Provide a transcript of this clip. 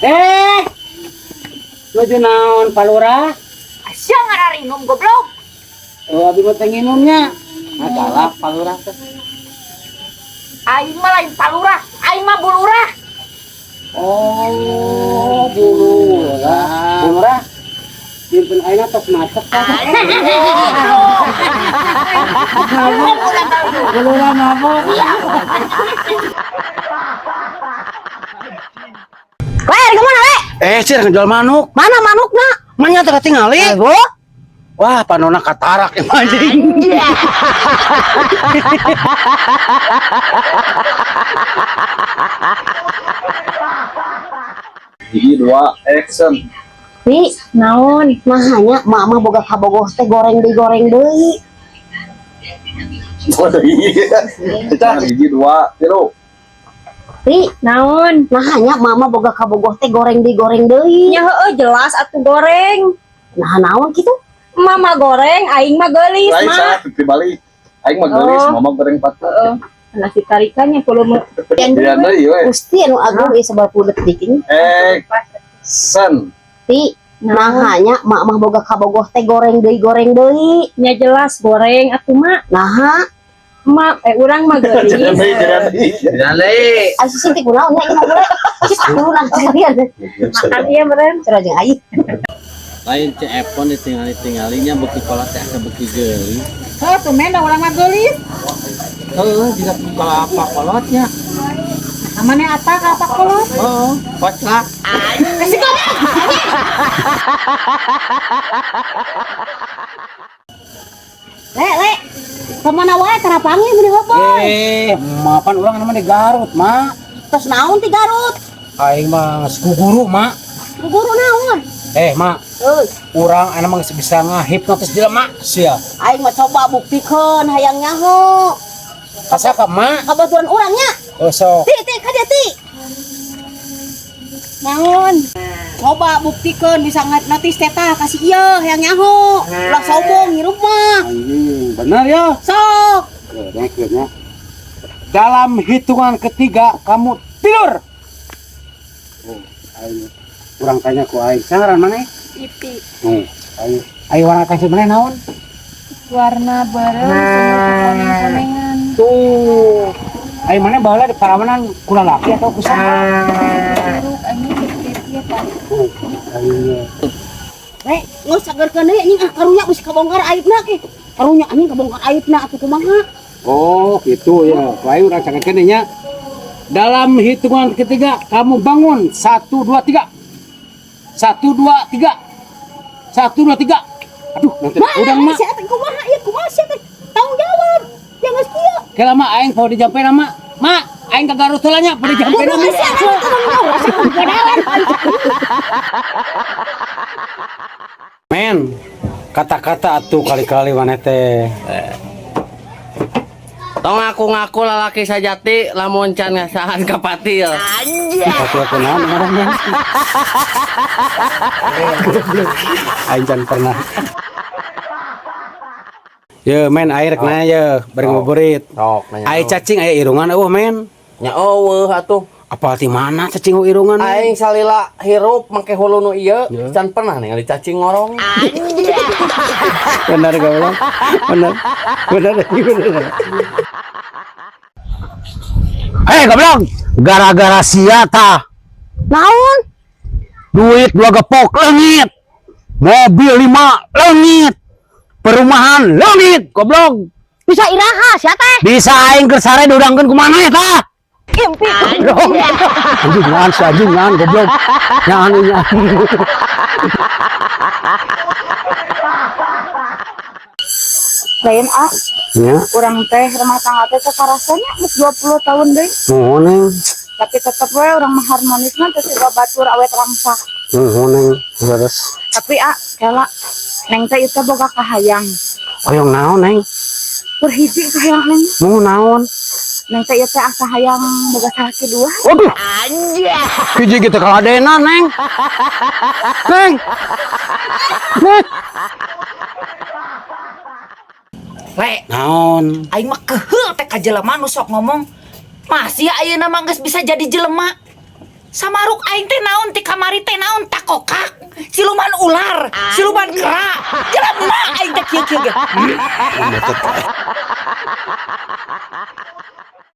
Eh. Nuju naon, Pak Lurah? Sia ngararinum, goblok. Oh, abi mah teh nginumnya. Ah, galak Pak Lurah teh. Aing mah lain palurah, aing mah bulurah. Oh, Bu Lurah. Bu Lurah. Dinten ayeuna tos macet kan? Bu Lurah mabok. Le, kemana, Le? Eh, cir ngejual manuk. Mana manukna? Manya teh katingali. Aduh. Wah, panona katarak emang anjing. Hiji, dua, action. Wi, naon? Mahanya mama boga kabogoh teh goreng digoreng deui. Waduh, iya. Hiji, dua, tilu. Wi, Naon? Nahanya mama boga kabogoh teh goreng digoreng deui. Nya heueuh jelas atuh goreng. Nah, naon kitu? Mama goreng, aing mah geulis, Lain mah. salah dibalik. Aing mah geulis, Oh. mama goreng patut. Heeh. Nasi tarikannya volume Iya, deui we. Gusti anu agung ieu 90 detik ini. Action. Pi, nahanya mama boga kabogoh teh goreng deui goreng deui. Nya jelas goreng atuh, mak. Naha, Mak, urang mah geulis. Jangan deui, jangan deui. Jangan deui. Asuh sih kunaon nya ieu mah boleh. Kita dulu nah sekalian. Makan ieu meureun. Cerah jeung aing. Lain Ceu Epon ditingali-tinggalinya beuki kolot teh asa beuki geulis. Heuh, tumben da urang mah geulis. Heueuh, jiga kalapa kolotnya. Amane apa kalapa kolot? Heeh, koclak. Kasih goblok. Le, le. Kemana wae tara panggil meuni heupeun. Eh, mapan urang nama di Garut, Mak. Tos naon ti Garut? Aing mah geus guru, Mak. Guru naon? Eh, Mak, Euy, urang anu mah geus bisa ngahipnotis jelema sia. Aing mah coba buktikeun hayang nyaho. Asa ka, Mak? Kabaturan urang nya. Oh, sok. Ti, ti, ka dieu, ti. Naon? Coba buktikeun bisa ngahipnotis teta kasih ieu hayang nyaho. Ulah sombong hirup mah. Anjing, bener ya? Sok. Kayaknya. Dalam hitungan ketiga kamu tidur. Oh, aing urang tanya ku aing. Sangaran mana? Ipi. Oh, aing. Aing warna kancil mana naon? Warna bareng sama koneng-konengan. Tuh. Aing mana baheula di parawanan ku lalaki atau ku saha? Buruk anjing kieu Pak. Oh, aing. Le, geus sageurkeun deui anjing ah karunya geus kabongkar aibna ke. Karunya anjing kabongkar aibna atuh kumaha? Oh, gitu ya. Ku aing urang cangekeun nya. Dalam hitungan ketiga kamu bangun. 1 2 3. 1 2 3. 1 2 3. Aduh, nanti udah mak. Sia teh kumaha ieu kumaha sia teh? Tanggung jawab. Yang geus kieu. Kela mak aing poho dijampe mak. Mak, aing ka Garut heula nya poho dijampe Goblok mak. sia teh tanggung jawab asa modalan. Men, kata-kata atuh kali-kali maneh teh. Tong ngaku-ngaku lalaki sajati lamun can ngasahan ka patil. Patil kunaon ngaranna? Aing can pernah. Ye, men air rek nanya ye, bari ngabuburit. Sok nanya. Ai cacing aya irungan eueuh, men. Nya eueuh atuh. Apal ti mana cacing eueuh irungan? Men? Aing salila hirup make hulu nu ieu Ya. can pernah ningali cacing ngorong. Benar goblok. Benar. Benar benar. Hei goblok, gara-gara sia tah. Naon? Duit 2 gepok leungit. Mobil 5 leungit. Perumahan leungit, goblok. Bisa iraha sia teh? Bisa aing keur sare diudangkeun ku maneh tah. Impi. Goblok. Anjing nyaan si anjing nyaan goblok. Nyaan nyaan. Lain ah, Ya, urang teh rumah tangga teh teu karasanya geus 20 tahun deui. nuhun neng. Tapi tetep we urang mah harmonis mah teu siga batur awet rangsak. Nuhun neng. Terus Tapi ah, kela neng teh ieu teh boga kahayang. hoyong naon neng? Kur hiji kahayang neng. Mau naon? Neng teh ieu teh asa hayang boga salaki dua. Waduh. Hiji gitu kaladenan neng. Neng. Neng. Le, Naon? aing mah keheul teh ka jelema nu sok ngomong. Masih ayeuna mah geus bisa jadi jelema. Samaruk aing teh naon ti kamari teh naon takokak. Siluman ular, siluman kera. Jelema aing teh kieu-kieu ge.